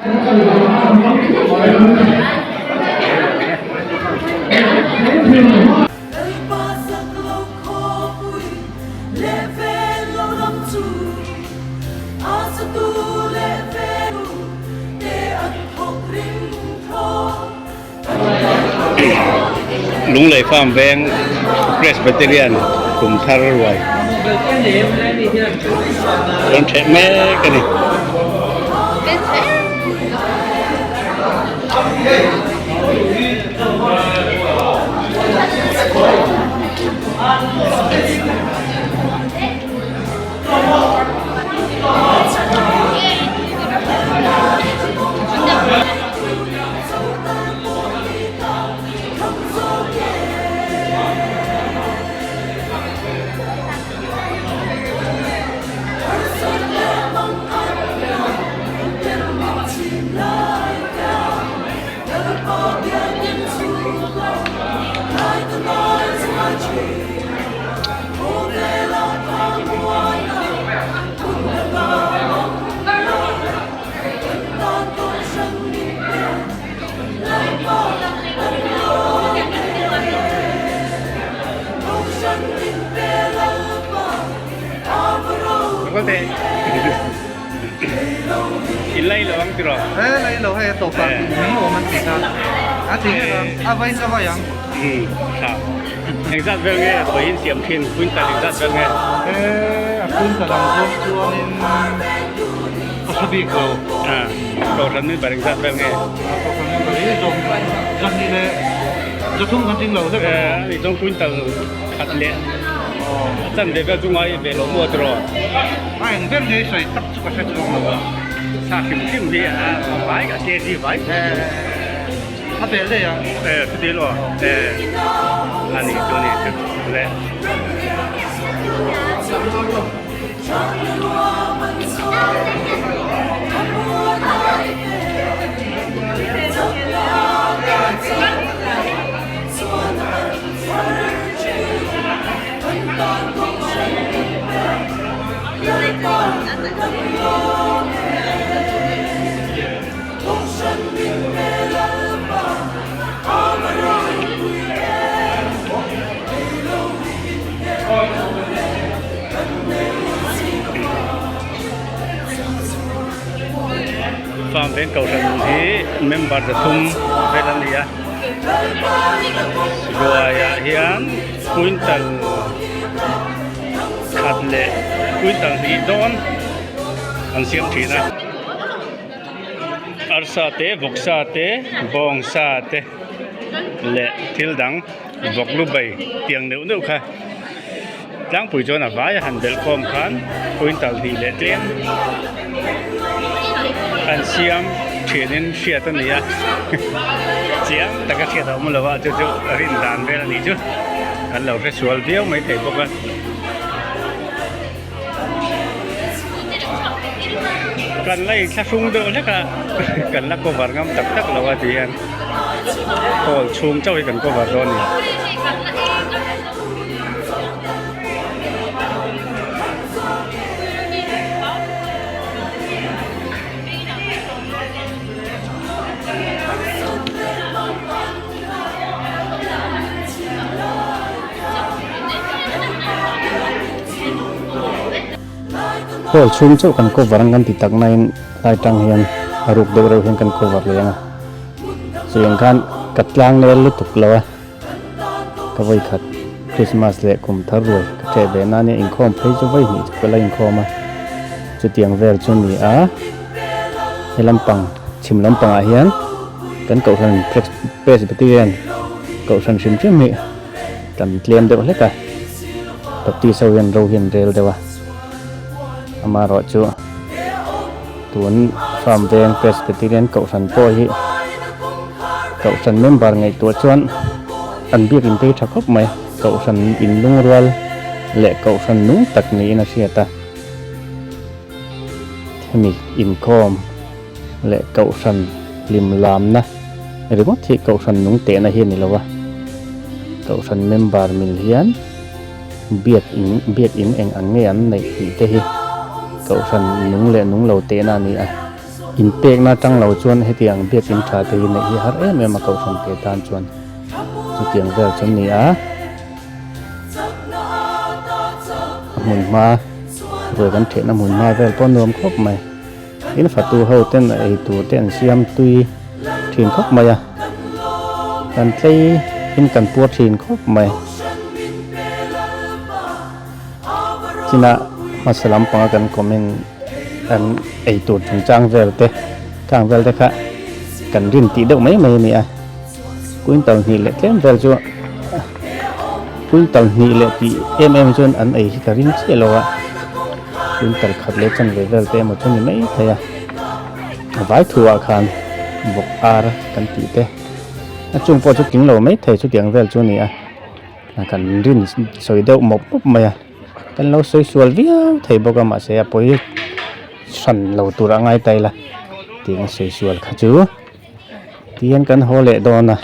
Lunglei farm veng Presbyterian kum thar ruai rawn ṭheh mek a ni. In lai lo ang tiraw? He lai lo hei a tawp ah mi awm an ti kha. A ti nge ang a vain ka vai ang. Um tha. Engzat vel nge vawiin siam thin quintal engzat vel nge? He a quintal ang zawng chuanin ka hre bik lo. A kohhran member engzat vel nge? A kohhran member hi zawng zahnih leh zathum kan ting lo zek ang maw? A ni zawng quintal khat leh a chanve vel chu ngai ve lo maw tiraw? A eng ber nge i sawi tak chu ka hre chuang lo a. Sa hrim hrim hi a vai a kg vai. A bel daih a. E chuti lo e a ni chu ni chu le. Farm veng kohhran hi member 300 vel an ni a ruaiah hian quintal khat leh quintal hnih dawn an siam thin a. Arsa te, vawksa te, bawngsa te leh thil dang vawk lu bai tiang neuh neuh kha tlangpui chuan a vai a han belh khawm khan quintal hnih leh tlem an siam thianin hriat a ni a chiang taka hriat a awm lo a chu chu rin dan vel a nih chu kan lo hre sual viau maithei bawk a. Kan la inthlahrung deuh hlek a, kan la cover ngam tak tak lo a ti hian hall chhung chauh hi kan cover dawn a ni. Hall chhung chauh kan cover ang kan ti tak naiin lai tang hian a ruk deuh reuh hian kan cover leh ang a chutiang khan ka tlang nel lutuk lo a ka vawi khat Christmas leh kum thar rual ka ṭeh ve na ania inkhawm phei chu vawi hnih chu ka la inkhawm a chutiang vel chu a ni a he lampang chhim lampangah hian kan kohhran Presbyterian kohhran hrim hrim hi kan tlem deuh hlek a Baptist ho hian ro hi an rel deuh a amaherawh chu tun farm veng Presbyterian kohhran pawh hi kohhran member ngaihtuah chuan an biak in tei tha khawp mai kohhran in lungrual leh kohhran nung tak niin a hriat a hemi inkhawm leh kohhran hlim lamna ringawt hi kohhran nung tehna hi a ni lo a kohhran member mil hian biak in biak in eng ang nge an neih tih te hi kohhran nung leh nung lo tehna a ni a. Inpekna atang lo chuan hetiang biakin tha te hi neih hi har em em a kohhran te tan chuan chutiang vel chu a ni a. A hmun hma ruai kan thehna hmun hma vel pawh a nuam khawp mai. Tin fatu ho ten a ei tur te an siam tui thin khawp mai a kan tlei in kan puar thin khawp mai chinah hmasa lampanga kan comment an ei tur chungchang vel te khang vel te kha kan rin tih deuh mai mai a ni a quintal hnih leh tlem vel chu quintal hnih leh tih em em chuan an ei hi ka ring chiah lo a quintal khat leh chanve vel te emaw chu ni mai thei a a vai thu ah khan bawk ar kan tih te a chung pawh chu tling lo mai thei chutiang vel chu a ni a kan rin sawi deuh mawp mawp mai a kan lo sawi sual viau thei bawk a mahse a pawi hran lo tur a ngai ta ila tiang a sawi sual kha chu. Tihian kan haw leh dawn a.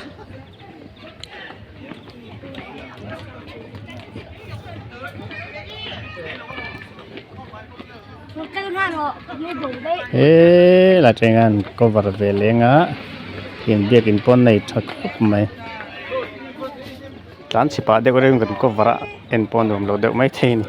He la teng an cover ve leng a in biakin pawh an nei tha khawp mai tlan chhipah deuh reng kan cover a en pawh a nuam lo deuh maithei a ni.